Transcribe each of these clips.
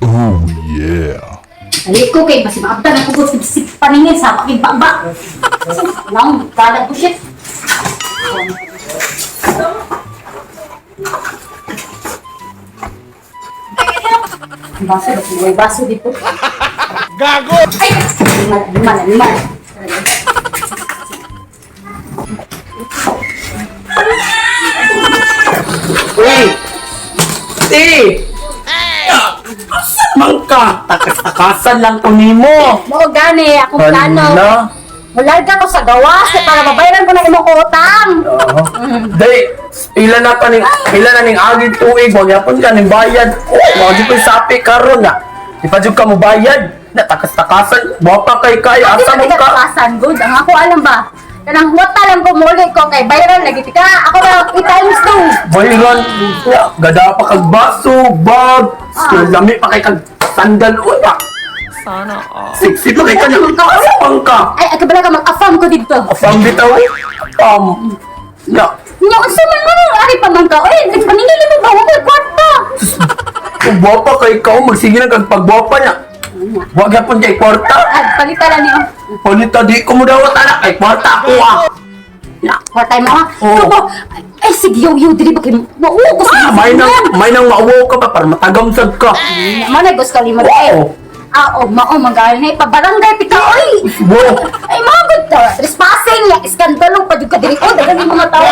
Oh yeah. Dali ko kay basi maabdan ako ko sip paningin sa pakibaba. Lang kala ko shit. Baso, may baso dito. Gago! Ay! Lima, lima, lima. Uy! Ti! Asan man ka? Takas-takasan lang ko nimo. Mao gani akong plano. Hala. Mularga ko sa gawas kay para mabayaran ko na imong utang. Oo. Day, pila na pa ning pila na ning agig tuig, wa gyapon ka ning bayad. Oh, wa gyud ko'y sapi karon na. Di pa jud ka mo bayad. Na takas-takasan, wa pa kay kay asa Asa man ka? Kasan good. Ang ako alam ba? Kanang huwat lang ko muli ko kay bayaran lagi ka. Ako na i-times two. Bayran, ya, gada pa kag baso, bag, lami pa kay kag sandal uy pa. Sana all. Sexy pa kay kanya. Asa man ka? Ay, ay kabala ka mag-afam ko dito. Afam bitaw. Afam. Ya, Nya unsa man mo ari pa man ka? Oy, nagpaningil mo ba ko kwarta? Kung guwapa kay ikaw, magsige lang kag pagguwapa niya. Wa gyapon kay kwarta. Ay, palita lang niyo. Palita di ko mo dawat anak kay kwarta ako ah. Na, kwarta mo ah. Oo. Tubo. Ay, sige yo yo dili ba kay mauo ko sa Ah, may nang mauwaw ka pa para matagamsag ka. Man ay gusto ni mo. Wow. Ah, oh, mao magayon na ipabarangay pika oy. Wow. Ay, mga good to. Trespassing, ya, iskandalo pa jud ka diri. Oh, daghan yung mga tao.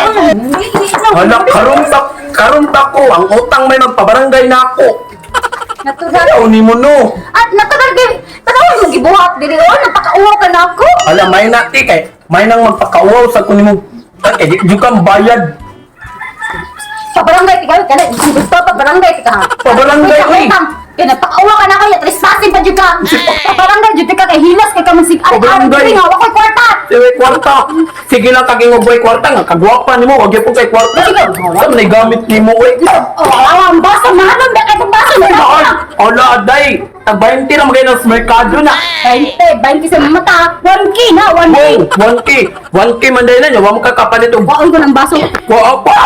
Hala, karon ta ko ang utang may magpabarangay na ako. Natural. Ayaw ni mo no. At natural kay tanaw mo gibuhat diri oh, napakauwaw ka na ako. Hala, may na ti kay may nang magpakauwaw sa kunin mo. Ay, di jud ka bayad. Pabarangay tika kana gusto pa barangay tika. Pabarangay, oy. Kay napakauwaw ka na ako, ya trespassing pa jud ka. Pabarangay jud ka kay hilas kay ka magsig ay Pabarangay. diri nga wa koy kwarta. Sige, kwarta. Sige lang kaging boy kwarta nga kagwapa nimo, wag gyapon kay kwarta. Sa man gamit nimo oy. Oh, ang baso mahalon ba kay baso Ay, mahal. Ala, aday. Tag 20 na magay ng merkado na. 20, 20 sa mata. 1K na, 1K. Wow, 1K. 1K man dahil na niya. Wa mo kakapalit og Waon ko ng baso. wa pa.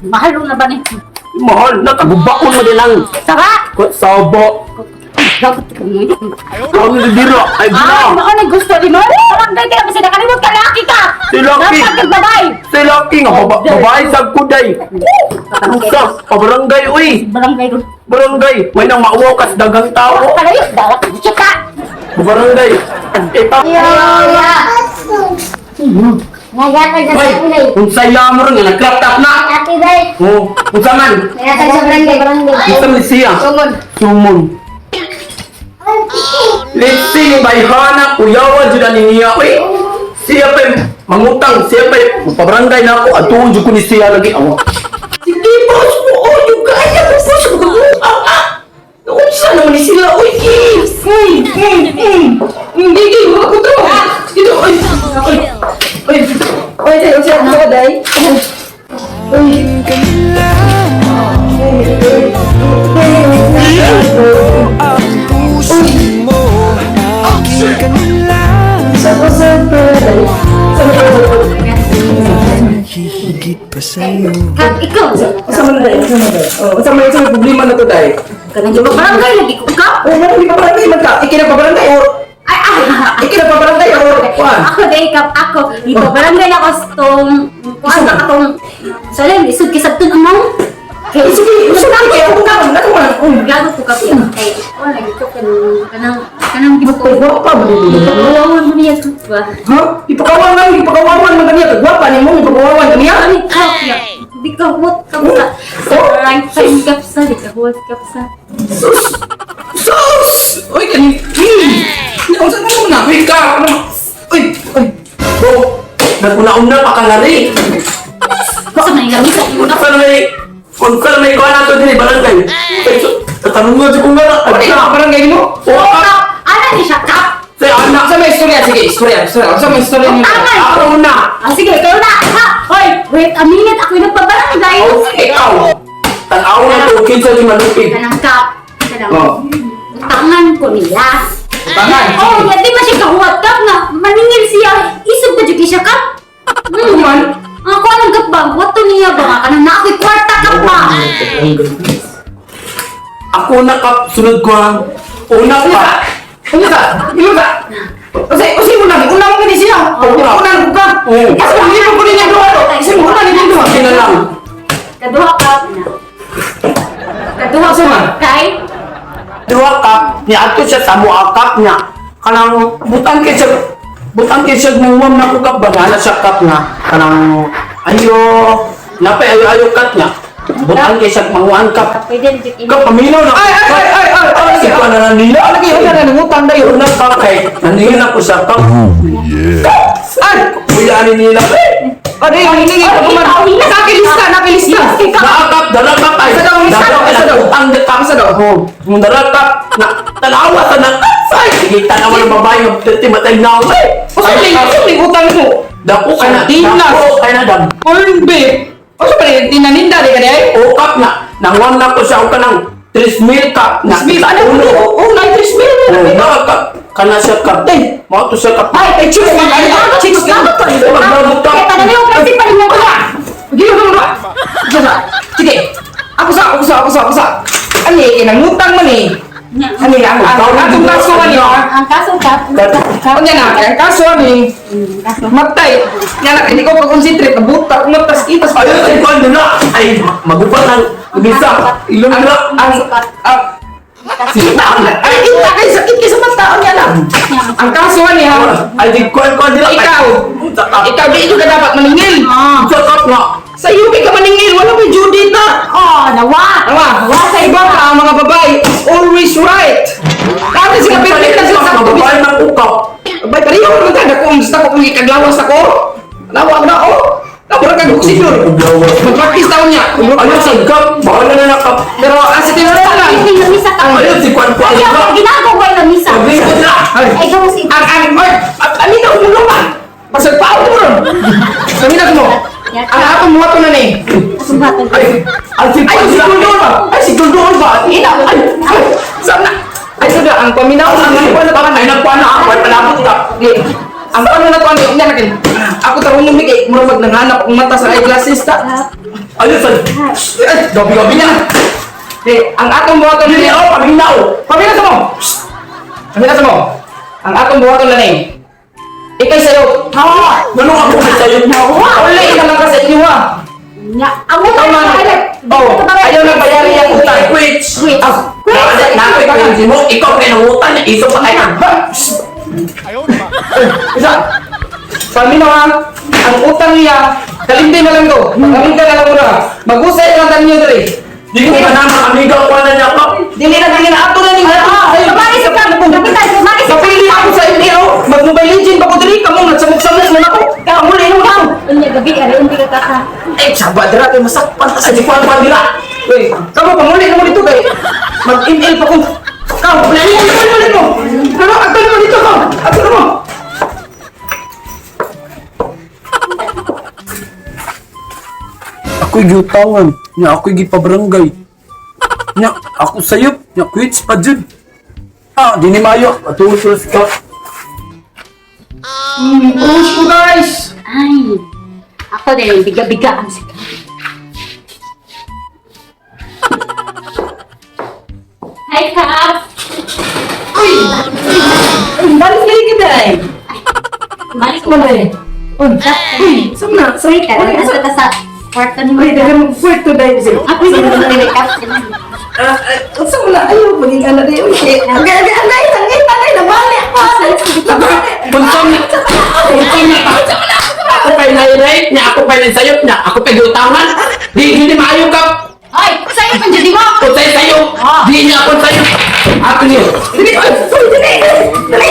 Mahal na ba ni? Mahal na kagubaon mo din ang Saka! sabo. Ang dira ay Ay, dira. mao na gusto ni mo. Barangay ka kasi nakalimot ka laki ka. Si Lucky. Dapat kag babay. Si Lucky nga babae sa kuday. Usa, pabarangay uy. Barangay ron. Barangay, may nang mauwaw kas dagang tao. Palayo, dawat ka. Barangay. Eh pa. Naghatag sa Ay, barangay. unsay mo ron nga nag-clap tap na. Ate Day, Oh, unsa man? naghatag sa barangay. Unsa man siya? Sumon. Sumon. Let's see, bayhana, kuyawa, dyan ani niya. Uy, siya pa mangutang, siya pa pabarangay na ako, atuon dyan ko ni siya lagi. Awa. Sige, boss mo. Oh, yung kaya ko, boss. Ah, ah. Naunsa naman ni sila. Uy, eh. Hindi, wala ko to. Dito, ay. Ay, ay. Ay, ay, ay, ay, ay, ay. Hihigit pa sa'yo. Kag ikaw. Unsa man day? Unsa man day? Oh, unsa man problema na to day? Kanang yung barangay lagi ko ka. Oh, wala di pa barangay man ka. Ikina pa barangay or Ay, ah. ikina pa barangay or kuan. Ako day kap ako. Dito barangay ako sa tong kuan ka katong Salim, isud kisabton among. Kay Sige, unsa man kay ako ka man man. Gago ko ka kay wala lagi ko kanang kanang kanang Ay, gwapa ba dito? Wawan mo niya ba? Ha? Ipakawawan man, ipakawawan man kaniya. Gwapa nimo, ipakawawan kaniya. Ani ka di ka huwat ka sa sa right time kap sa di ka huwat kap sa. Sus! Sus! Uy, kani. Unsa man na? Uy, ka. Ano? Uy, uy. Oh, naguna-una pa ka nga rin. Sa may gamit sa imo na. Unsa na may kuha na to din, barangay. Ay, so, tatanong nga dyan ko nga. Ano yung barangay nimo? Wa ka. Ana ni siya kap. Say, anak. Unsa may istorya? Sige, istorya, istorya. Unsa may istorya nimo? Tama. Ako na. Ah, sige, ikaw na. Ha? Hoy, wait a minute. Ako yung nagpabarangay. Oh, ikaw. Tanaw na to, kinsa ni malupig. Kanang kap. Kanang Oh. utangan ko niya. Utangan? Oh, ya di ba siya kahuwat kap nga maningil siya. Isog pa jud siya kap. Ano man? Ako anong kap ba? Wato niya ba nga kanang na ako'y kwarta kap ba? Ako na kap, sunod ko ha. Una pa. Una ka, ilo ka. Kasi, kasi mo na, una mo gani siya. Oo. Una na ka. Oo. Kasi kung hindi mo niya duha, kasi mo una ni duha. Sige na lang. Kaduha ka. Kaduha Asa man? Kay? Duha kap, niya ato siya sa mua kap niya. Kanang butang kay siya mong na ko kap ba na siya kap nga. Kanang ayo, napay ayo ayo kat niya. Butang kay siya manguan kap. Pwede rin jud Kap paminaw na. Ay, ay, ay, ay, ay, ay, Si kuan na nila. Lagi, una na, nangutang dayo. Una pa kay naningin ako sa kap. Oh yeah! Ay! Kuya ani nila. Eh, Aray, ang hiningi ko man. Nakilista, nakilista. Naakap, dala kap ay. Isa daw, isa daw, isa daw. Ang kap Isa daw. Oh, mong dala kap na tanawa sa nang ay sige tanawa ng babae nga pirti matay na ako eh. Usa ning, usa ning utang mo. Dako kay na, Sardinas. dako kay na dam. Corn beef. Usa pa rin, tinaninda di ka di ay? O kap na, nangwan na ko siya og kanang 3,000 kap na. 3,000, ano? Oo, oh, 3,000. Oh, na kap kana siya kap. Eh, mao to siya kap. Ay, ay, chicks, mag ano, chicks, Maglabot ka. Kaya tanan yung kasi pa rin mo. Gilo ka mo ba? Sige, sige. Ako sa, ako sa, ako sa, ako sa. Ani, kinangutang man eh. Ani, ang atong kaso ani, ha? Ang kaso kap. Unya na, ang kaso ani, matay. Nya na, hindi ko pa-concentrate, nabuta, umatas, itas. Ayun si kuan na. Ay, magubat ang bisa. Ilong Ang, na. ang, ang, Sitang. ay, kita kay sakit kay sa mata, unya na. Ang kaso ani, ha? Ay, di kuan kuan nila. Ikaw, ikaw, di ka dapat maningil. Sa kap nga. Sa iyo ka maningil, wala may due date na. Oh, nawa. Tama, sa iba pa ang mga babae is always right. Kami sila perfect na sila sa Babae ng ukap. Bay, pareho naman tayo. Dako, gusto ko kung ikaglawas ako. Lawa na, oh. Tapos kag oxygen. Mag-practice taon niya. Ayun sa kap. Bahala na na kap. Pero ang sa tinanong lang, Hindi na misa ka. Ayun si kuan kuan Kaya nila. ako ginagawa na misa. Paglingkod na. Ay. Ay, gawas ito. ang, ay, amin na umulong ba? Pasagpao mo ron. Sabi na mo. Ang atong muhato na ni. Sumbatan. Ay, ang si Ay, kuan si nila. Guldoon ba? Ay, si Guldoon ba? Ina, ay, ay, saan na? Ay, sudah, ang paminaw, ang kuwan na Ay, nagkuan na ako. Ay, palabot ka. Di, ang paano na to, ano, ina nakin. Ako tarunong ni kay, murag magnanganap akong mata sa eyeglasses ta. Ayun sa... Ay, gabi-gabi na. Di, ang atong buhaton Dili ni ako, paminaw. Pamina sa mo. Pamina sa mo. Ang atong buhaton na ni. Ikay sayo. Ganun ako na sa'yo. Uli na lang ka sa inyo ha. Nga. Ang Ikaw utang man. Oh, ayaw na bayari ang utang. Quits. Quits. Ah, Quits. Nakapit mo, ikaw kay nangutan, iso pa kayo. Isa. Paminaw ha. Ang utang niya, kalindi na lang to. Kalindi na lang muna. Mag-usay na lang tayo diri. Di ko ka na makamigaw ko na niya ka. Dili na dili na ato na ning ato. Ay, kumari sa kap. Kapitan, kumari sa Kapili ako sa inyo. Mag-Mobile Legend pa ko diri kamo nagsamok-samok man ako. Kamo na ako. Unya gabi ari unti ka kaka. Eh, saba dira kay masakpan ta sa Ay, si Juan Juan nila. Uy, kamo pamuli na mo dito kay mag-ML pa ko. Kamo, pamuli mo mo. Pero ato na mo dito ko. Ato na mo. Ako'y giutawan. Nya ako'y gipabarangay. Nya ako sayop. Nya quits pa jud. Ah, di ni mayo. Atuos ka. Push ko guys. Ay. Ako din biga-biga ang sika. Hi, Kap. Uy! Balik lagi kita ay. Balik Mo mo. na eh. Uy, uy, saan na? Sorry ka, nasa ta sa kwarto ni Uy, dagan mo puerto dahil sila. Ako hindi ko dili Kap. Ah, unsa mo na ayaw maging ana di. Uy, angay angay angay angay angay nabali ako. Nabali. Punsong Punsong na pa. Ako pa'y nai-rape niya. Ako pa'y nagsayop niya. Ako pa'y giutangan. Di hindi maayo ka. Ay, sa'yo pa dyan, di mo? Kung sa'yo sa'yo. Di niya ako sa'yo. Ako niyo. Dili, uy, uy, dili. Dili.